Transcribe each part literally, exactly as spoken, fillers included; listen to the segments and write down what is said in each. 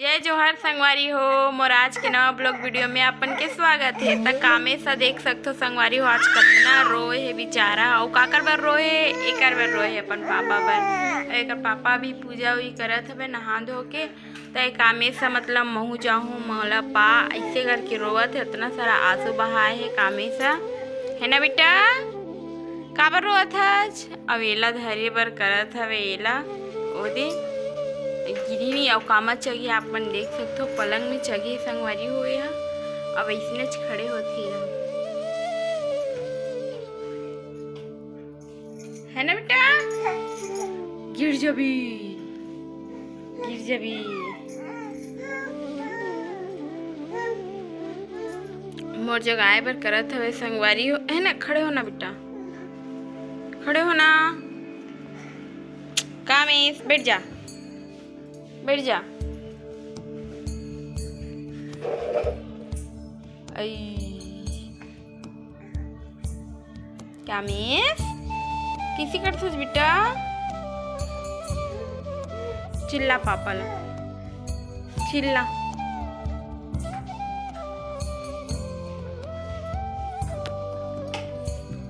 जय जोहार संगवारी हो, मोर आज के नवा vlog video में अपन के स्वागत हे। त कामेश ह देख सकथो संगवारी हो, आज कतना रोए हे बेचारा। अउ काकर बर रोए हे? एकर बर रोए हे, अपन पापा बर। अउ एकर पापा भी पूजा उई करत हवे नहा धो के। त ए कामेश ह मतलब महू जाहूँ, मोला पा, अइसे करके रोवत हे, अतना सारा आंसू बहाए हे कामेश ह। हे ना बेटा? काबर रोवत हस? अब एला धरे बर करत हवे, एला ओदे गिरी नी। अउ कामा चघे, आप मन देख सकथो, पलंग में चघे संगवारी हो। एहा अब अइसनेच खड़े होथे, एहा, है ना बेटा? गिर जबी, गिर जबी। मोर जग आए बर करत हवे संगवारी हो, है ना? खड़े हो ना बेटा, खड़े हो ना। कामेश, बैठ जा, बैठ जा। आई। कामेश, किसी करथस बेटा? चिल्ला पापा ला, चिल्ला।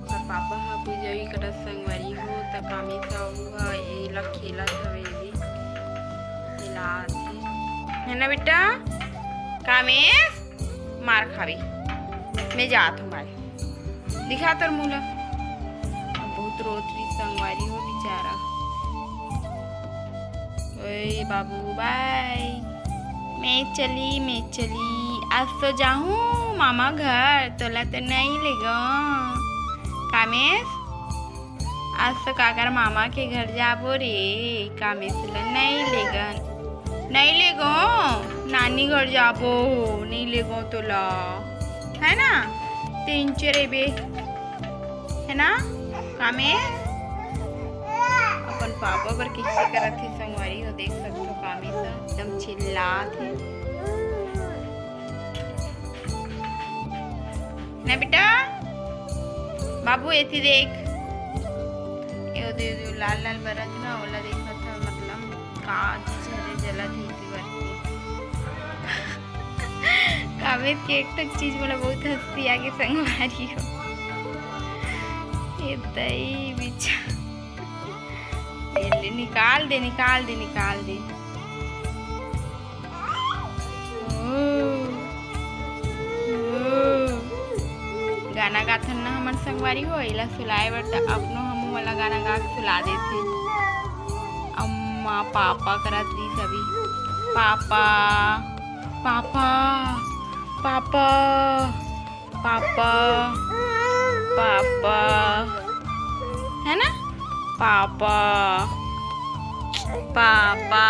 ओकर पापा ह पूजा भी करत संगवारी हो, त कामेश ह, एला खेलत हवे, एदे खेलात हे। है ना बेटा? कामेश, मार खाबे, मैं जात हूँ, बाय। दिखा तोर मुंह ला। बहुत रोत रही संगवारी हो बेचारा। ओए बाबू, बाय। मैं चली, मैं चली, आज तो जाहूँ मामा घर, तोला तो नहीं लेगो। कामेश, आज तो काकर मामा के घर जाबो रे। कामेश ला नहीं लेगन, नहीं लेगो, नानी घर जाबो, नहीं लेगो तोला, है ना? तीन चरेबे, है ना? कामेश अपन पापा बर किसे करत हे संगवारी हो, देख सकथो, कामेश एकदम चिल्लात हे। ना बेटा, बाबू एती देख, ए ओदे जो लाल लाल बरत ना, ओला देखत ह, मतलब का चीज हरे जलत हे इसी बार के। कामेश के एक ठक चीज मोला बहुत हंसी आगे संगवारी हो। ये दई बिचा, ये ले, निकाल दे, निकाल दे, निकाल दे। ओ, ओ, गाना गाथन ना हमन संगवारी हो, एला सुलाए बर त अपनो हमू वाला गाना गा के सुला देथे। अम्मा पापा करत रही सभी, papa, papa, papa, papa, papa, है ना? Papa, papa.